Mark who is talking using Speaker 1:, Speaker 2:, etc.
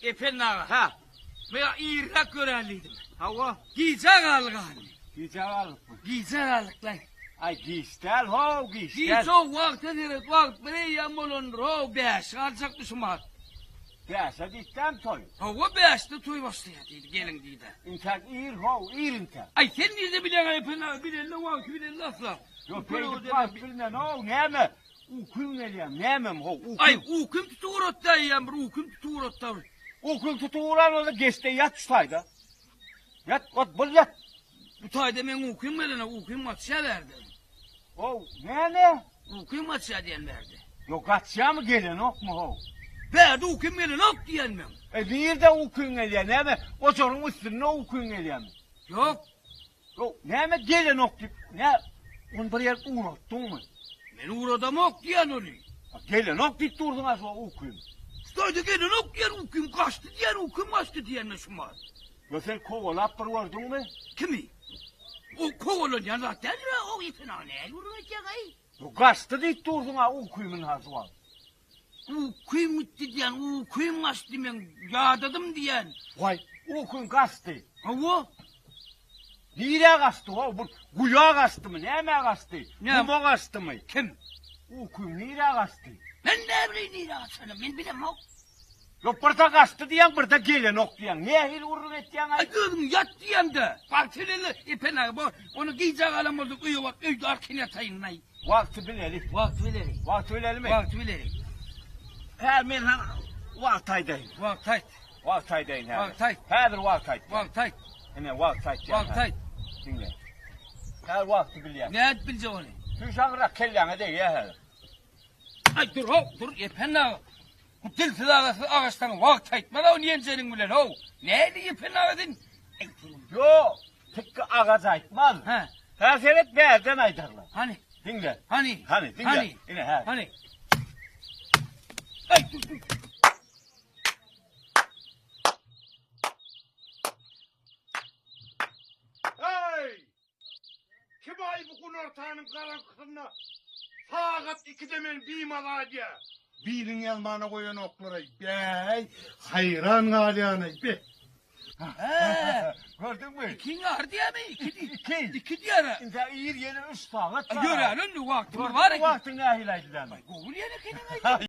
Speaker 1: Ependi aga.
Speaker 2: Ha.
Speaker 1: Men irräk göräýin diýdim.
Speaker 2: Hawa.
Speaker 1: Gijä galdyk hany.
Speaker 2: Gijä galdykmy?
Speaker 1: Gijä galdyk laý.
Speaker 2: Aý giç däl how, giç däl.
Speaker 1: Giç how, wagta seret, wagt bir eýýäm bolandyr how, bäşi galjakmy şu mahat?
Speaker 2: Bäşe diýipdämi toý?
Speaker 1: Hawa, bäşde toý başlaýar diýdi, gelin diýdi.
Speaker 2: Intäk ir how, ir intäk.
Speaker 1: Aý sen nirde bilýäň Ependi aga, bilende wagty bilende asla.
Speaker 2: Ýok, beýdip wagt bilmen how, näme? Ukyň gelýär, nämem how, ukym.
Speaker 1: Aý, ukym tutup uratdy eýýäm bir ukym tutup uratdy.
Speaker 2: Ukyň tutup uran bolsa geç-de ýat şu taýda. Ýat, ot, bol ýat.
Speaker 1: Bu taýda meň ukym gelenok, ukym gaçýar bärde.
Speaker 2: How, näme?
Speaker 1: Ukym gaçýar diýen bärde.
Speaker 2: Ýok, gaçýarmy, gelenokmy how?
Speaker 1: Bärde ukym gelenok diýen meň.
Speaker 2: E, nirde ukyň gelýär, näme, ojaryň üstünde ukyň gelýärmi?
Speaker 1: Ýok.
Speaker 2: Ýok, näme gelenok diýip, nä, ony bir ýere ugratdyňmy?
Speaker 1: Men ugradamok diýen ony.
Speaker 2: Gelenok diýip durduň-a şo ukym.
Speaker 1: Ştaýda gelenok diýen ukym gaçdy diýen, ukym gaçdy diýen men şumat.
Speaker 2: Ýo sen kowalap bir gördüňmi?
Speaker 1: Kimi? O kowalanýan zat däldir-ä, o ýeten aga nähili gürrüň etýäň-aý?
Speaker 2: Ýo gaçdy diýip durduň-a ukymyny ha şu wagt.
Speaker 1: Ukym gitdi diýen, ukym gaçdy meň, ýadadym diýen.
Speaker 2: Waý, ukyň gaçdy.
Speaker 1: Hawa.
Speaker 2: Nirä gaçdy how? Bir guýa gaçdymy, nämä gaçdy? Guma gaçdymy?
Speaker 1: Kim?
Speaker 2: Ukyň nirä gaçdy?
Speaker 1: Men näbileýin nirä gaçanyny, men bilemok.
Speaker 2: Ýok, birde gaçdy diýýäň, birde gelenok diýýäň. Nähili gürrüň etýäň-aý?
Speaker 1: Aý, özüň ýat diýemde. Wagty bileli, Epen aga, bor. Ony gijä galan bolsak, öýe baryp, öýde arkaýyn ýataýyn-laý.
Speaker 2: Wagty bileli.
Speaker 1: Wagty bileli.
Speaker 2: Wagty bilelimi?
Speaker 1: Wagty bileli.
Speaker 2: Hä, men saňa wagt aýdaýyn.
Speaker 1: Wagt aýt.
Speaker 2: Wagt aýdaýyn häzir.
Speaker 1: Wagt aýt.
Speaker 2: Häzir wagt aýt.
Speaker 1: Wagt aýt.
Speaker 2: Ine, wagt aýtýan.
Speaker 1: Wagt aýt.
Speaker 2: Diňle. Häzir wagty bilýän.
Speaker 1: Nädip biljek ony?
Speaker 2: Tüýs aňryrak kelläňe degýär häzir.
Speaker 1: Aý, dur how, dur, Ependi aga. Bu dilsiz agasyz agaçdan wagt aýtmaz-a ony ýenjeniň bilen, how. Nähili Ependi aga sen? Aý, seniň.
Speaker 2: Ýok, tikgi agaç aýtmaz.
Speaker 1: Hä.
Speaker 2: Hä, seret, bärden aýdarlar.
Speaker 1: Hany?
Speaker 2: Diňle.
Speaker 1: Hany?
Speaker 2: Hany, diňle.
Speaker 1: Hany?
Speaker 2: Ine, hä.
Speaker 1: Hany? Aý, dur, dur.
Speaker 3: Heý! Kim-aý bu günortanyň garaňkysynda sagat ikide meni bimaza edýär? Biliň ýazmana goýan oklary, bäý, haýran galýan-aý, be.
Speaker 1: Hä,
Speaker 2: Gördüňmi?
Speaker 1: Ikiň ýary diýýärmi? Iki diý.
Speaker 2: Iki.
Speaker 1: Iki diýýär-ä.
Speaker 2: Indi ir ýene üç sagat bar.
Speaker 1: Ýöräli indi wagtymyz bar eken.
Speaker 2: Wagtyň nähili aýdylany?
Speaker 1: Gowy diýen ekeniň-aý.